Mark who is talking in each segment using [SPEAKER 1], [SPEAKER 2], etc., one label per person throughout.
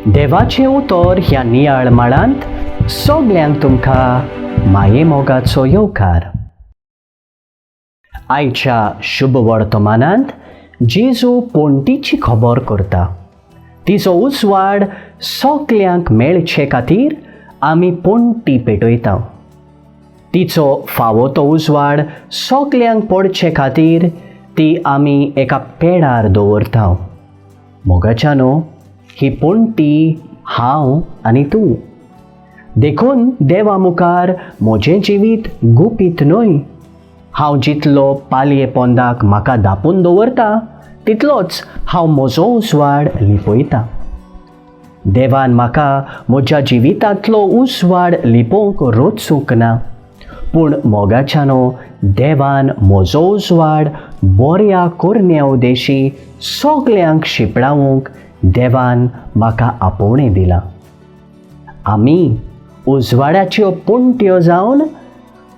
[SPEAKER 1] देवाचें उतर ह्या नियाळ माळांत सगल्यांक तुमकां मायेमोगाचो येवकार. आयच्या शुभ वर्तमानांत जेजू पोंटीची खबर करता. तिचो उजवाड सगल्यांक मेळचे खातीर आमी पोंटी पेटयता. तिचो फावो तो उजवाड सगल्यांक पडचे खातीर ती आमी एका पेडार दवरता. मोगाच्यानो, ही पोंटी हांव आनी तूं. देखून देवा मुखार म्हजें जिवीत गुपीत न्हय. हांव जितलो पालये पोंदाक म्हाका धापून दवरता तितलोच हांव म्हजो उजवाड लिपयता. देवान म्हाका म्हज्या जिवितांतलो उजवाड लिपोवंक रोचूंक ना, पूण मोगाच्यानो, देवान म्हजो उजवाड बऱ्या करण्या उदेशी सगल्यांक शिंपडावंक देवान म्हाका आपोवणें दिलां. आमी उजवाडाच्यो पणट्यो जावन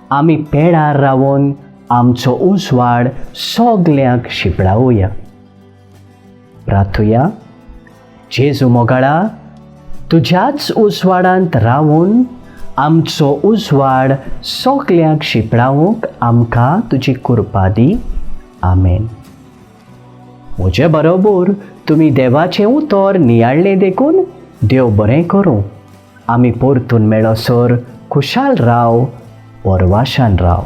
[SPEAKER 1] आमी पेडार रावन आमचो उजवाड सगल्यांक शिंपडावया. प्रार्थुया. जेजू मोगाळा, तुज्याच उजवाडांत रावून आमचो उजवाड सगल्यांक शिंपडावंक आमकां तुजी कृपा दी. आमेन. म्हजे बरोबर तुमी देवाचें उतर नियाळ्ळें देखून देव बरें करूं. आमी परतून मेळसर खुशाल राव, परवाशान राव.